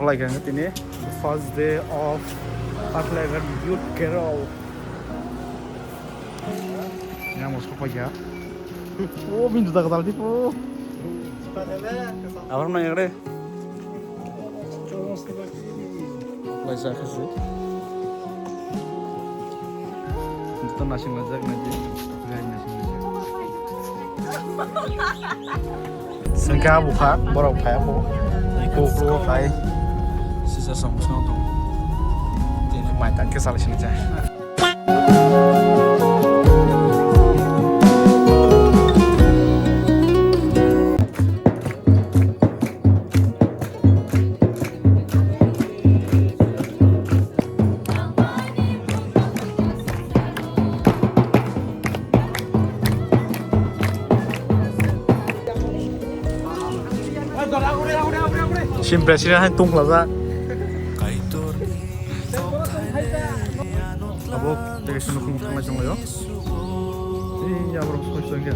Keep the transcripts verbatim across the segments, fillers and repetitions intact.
Like tini first day of Pathla Youth Carol. Yang mau sekolah ya. Oh, pintu tak ketal tipu. Apa namanya kere? Lai sa khasi. Itu nasing lajak naji. Lai nasing lajak. Sengke abo kha, borok phai ako. Iko ulo khai. Sisa song song tong. Tini mai tak ke sal sing ja. Sim president hai tungkla ja. Abo tei sunu khum thangla chonglayo. Ei ya borok soi soi khe.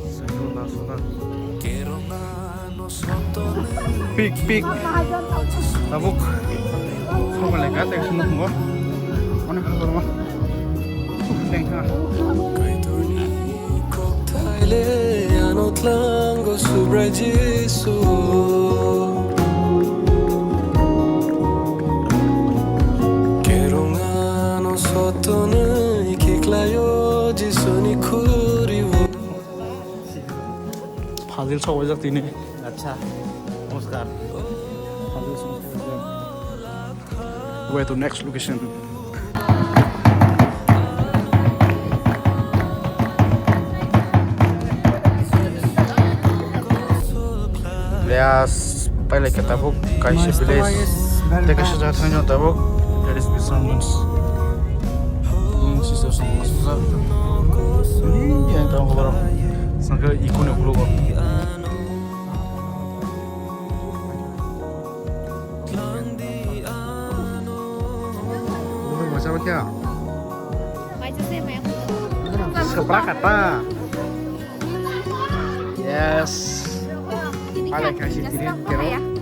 Sengno na sona. Pik, pik. Tabuk. Sama leka, tek sunu khungo. Onek khungo ma. Tengkha. Kaitorni kokthaile ano tlango Subrai Jisu. Kerong ano sotonwi kiklayo Jisuni khuriwo. Fazil sokwaijak tini. Acha, namaskar. Fazil sokwaijak. Way to next location. Yes, pailai khe tabuk kaisa village. Tei kaisa jaga thangwi tabuk. That is Bisramganj. Hmm, sisa song sisa. Ini yang tong khobor. Sangkhe ikune ulo. Masa bakya? Sopra kata. Yes. Pailai kaisa green kerok.